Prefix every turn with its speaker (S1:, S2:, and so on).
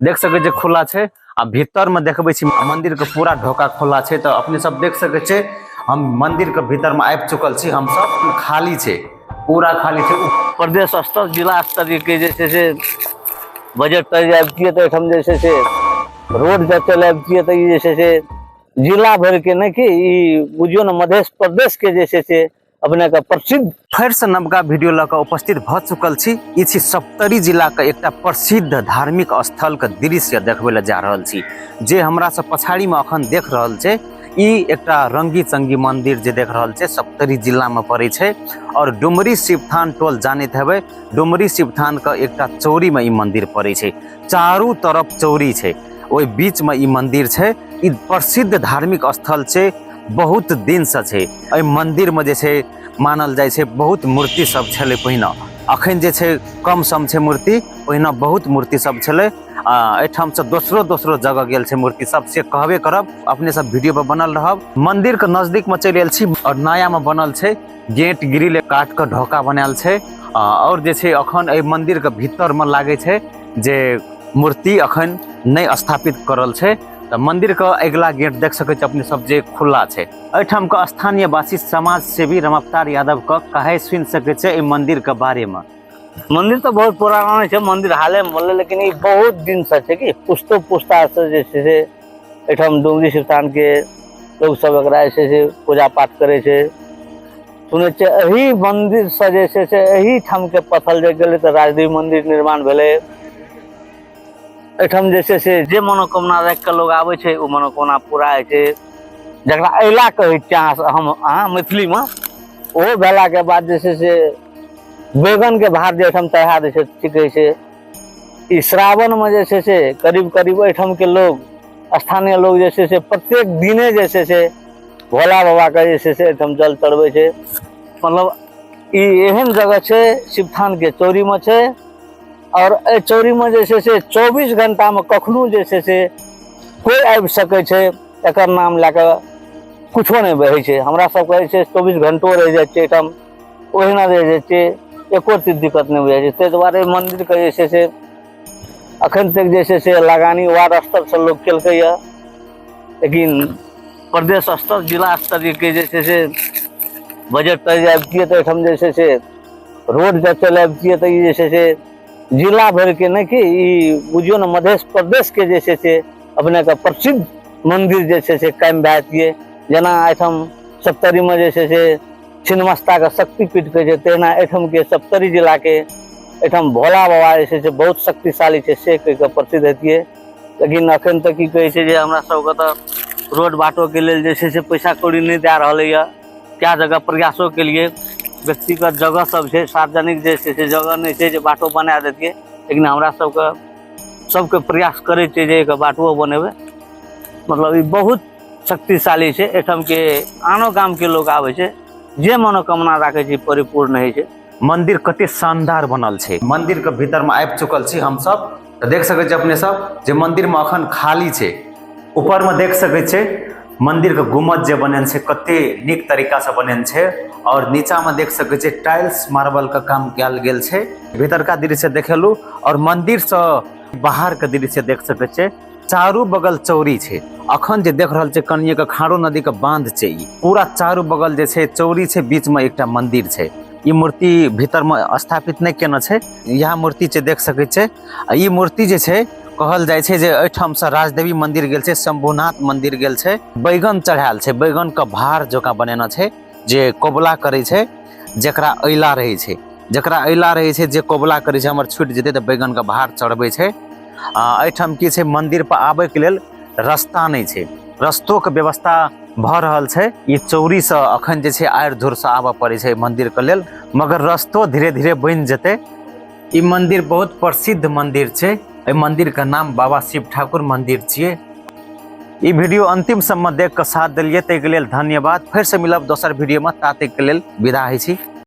S1: देख सकै छियै खुला छै। आ भीतर में देखबै छी मंदिर के पूरा ढोका खुला छै। तऽ अपने सब देख सकै छियै हम मंदिर के भीतर में आबि चुकल छी। हम सब खाली छै, पूरा खाली छै।
S2: प्रदेश स्तर जिला स्तर के जे छै से बजट तर आबितियै तऽ एहिठाम जे छै से रोड जब चलि अबितियै तऽ ई जे छै से जिला भरिके नहि कि ई बुझियौ ने मध्य प्रदेशके जे छै से अपनेके प्रसिद्ध।
S1: फेर से नवका वीडियो लऽ कऽ उपस्थित भऽ चुकल छी। ई छी सप्तरी जिला के एकटा प्रसिद्ध धार्मिक स्थल के दृश्य देखबै लए जा रहल छी। जे हमरा से पछाड़ी में अखन देख रहल छै ई एकटा रंगी चंगी मंदिर जे देख रहल छै सप्तरी जिला में पड़ै छै और डुमरी शिवथान टोल जानैत हेबै, डुमरी शिवथान के एकटा चौरी में ई मंदिर पड़ै छै। चारू तरफ चौरी छै, ओहि बीच में ई मंदिर छै। ई प्रसिद्ध धार्मिक स्थल छै, बहुत दिन से छै। एहि मंदिर में जे छै मानल जाइ छै बहुत मूर्ति सब छलै पहिने, अखन जे छै कम सम छै मूर्ति, पहिने बहुत मूर्ति सब छलै। आ एहिठाम से दोसरो दोसरो जगह गेल छै मूर्ति सब, से कहबे करब, अपने सब वीडियो पर बनल रहब। मंदिर के नजदीक में चलि आयल छी और नया में बनल छै गेट ग्रिल काट के ढोका बनायल छै। और जे छै अखन एहि मंदिर के भीतर में लागै छै जे मूर्ति अखन नहि स्थापित करल छै। तऽ मंदिर के अगिला गेट देख सकै छी अपने सब जे खुला छै। एहिठाम के स्थानीय वासी समाज सेवी रमावतार यादव के कहे सुनि सकै छै एहि मंदिर के बारे में।
S2: मंदिर तऽ बहुत पुराना नहि छै, मंदिर हाले में बनलै, लेकिन ई बहुत दिन से छै कि पुश्तो पुश्ता से जे छै से एहिठाम डुमरी शिवस्थान के लोग सब एकरा जे छै से पूजा पाठ करै छै। सुनै छियै एहि मंदिर से जे छै से एहि ठाम के पत्थर जे गेलै तऽ राजदेवी मंदिर निर्माण भेलै। एहिठाम जे छै से जे मनोकामना राखि कऽ लोग आबै छै ओ मनोकामना पूरा होइ छै। जकरा अयला कहै छियै अहाँ हम अहाँ मैथिलीमे, ओहो भेलाके बाद जे छै से बैगनके भार जे एहिठाम चढ़ा दै छै की कहै छै। ई श्रावणमे जे छै से करीब करीब एहिठामके लोग स्थानीय लोग जे छै से प्रत्येक दिने जे छै से भोला बाबाके जे छै से एहिठाम जल चढ़बै छै। मतलब ई एहन जगह छै शिवथानके चौरीमे छै और एहि चौरीमे जे छै से 24 घंटामे कखनो जे छै से कोइ आबि सकै छै, एकर नाम लए कऽ कुछो नहि बहै छै। हमरा सबके जे छै 24 घंटो रहि जाइ छियै एहिठाम, ओहिना रहि जाइ छियै, एको चीज दिक्कत नहि बुझाइ छै। ताहि दुआरे मन्दिरके जे छै से अखन तक जे छै से लगानी वार्ड स्तरसँ लोक केलकैए, लेकिन प्रदेश स्तर जिला स्तरके जे छै से बजट तर अबितियै तऽ एहिठाम जे छै से रोड जब चलि अबितियै तऽ ई जे छै से जिला भरिके नहि कि ई बुझियौ ने मध्य प्रदेशके जे छै से अपनेके प्रसिद्ध मन्दिर जे छै से कायम भए जैतियै। जेना एहिठाम सप्तरीमे जे छै से छिन्नमस्ताके शक्तिपीठ कहै छै, तहिना एहिठामके सप्तरी जिलाके एहिठाम भोला बाबा जे छै से बहुत शक्तिशाली छै से कहि कऽ प्रसिद्ध हेतियै। लेकिन अखन तक की कहै छै जे हमरा सबके तऽ रोड बाटोके लेल जे छै से पैसा कौड़ी नहि दए रहलैए। कए जगह प्रयासो केलियै, व्यक्तिगत जगह सब छै, सार्वजनिक जे छै से जगह नहि छै जे बाटो बना देतियै, लेकिन हमरा सबके सबके प्रयास करै छियै जे एकर बाटो बनेबै। मतलब ई बहुत शक्तिशाली छै, एहिठामके आनो गामके लोक आबै छै, जे मनोकामना राखै छै परिपूर्ण होइ छै।
S1: मंदिर कते शानदार बनल छै। मंदिर के भीतर में आबि चुकल छी हम सब, तऽ देख सकै छी अपने सब जे मंदिर में अखन खाली छै। ऊपर में देख सकै छै मंदिर के गुम्बद जे बनल छै कते नीक तरीका से बनल छै और नीचा में देख सकै छै टाइल्स मार्बल के काम कयल गेल छै। भीतरका दृश्य देखेलू और मंदिर से बाहर के दृश्य देख सकै छै। चारू बगल चौरी छै। अखन जे देख रहल छै कनिये के खारो नदी के बांध छै, ई पूरा चारू बगल जे छै चौरी छै, बीच में एकटा मंदिर छै। ई मूर्ति भीतर में स्थापित नहि केने छै, इएह मूर्ति छै देख सकै छै। आ ई मूर्ति जे छै कहल जाइ छै जे एहिठाम से राजदेवी मंदिर गेल छै, शंभुनाथ मंदिर गेल छै। बैगन चढ़ायल छै, बैगन के भार जकाँ बनेने छै जे कबुला करै छै, जकरा अयला रहै छै, जकरा अयला रहै छै जे कबुला करै छै हमर छूटि जेतै तऽ बैगन के भार चढ़बै छै। आ एहिठाम की छै मंदिर पर आबैके लेल रास्ता नहि छै, रस्तोके व्यवस्था भऽ रहल छै। ई चौरीसँ अखन जे छै आड़ि धूरसँ आबऽ पड़ै छै मंदिरके लेल, मगर रस्तो धीरे धीरे बनि जेतै। ई मंदिर बहुत प्रसिद्ध मंदिर छै। एहि मंदिर के नाम बाबा शिव ठाकुर मंदिर छियै। ई वीडियो अंतिम समय देख के साथ दिलियै ताहिके लेल धन्यवाद। फेर से मिलब दोसर वीडियो में, ता तक के लेल विदा होइ छी।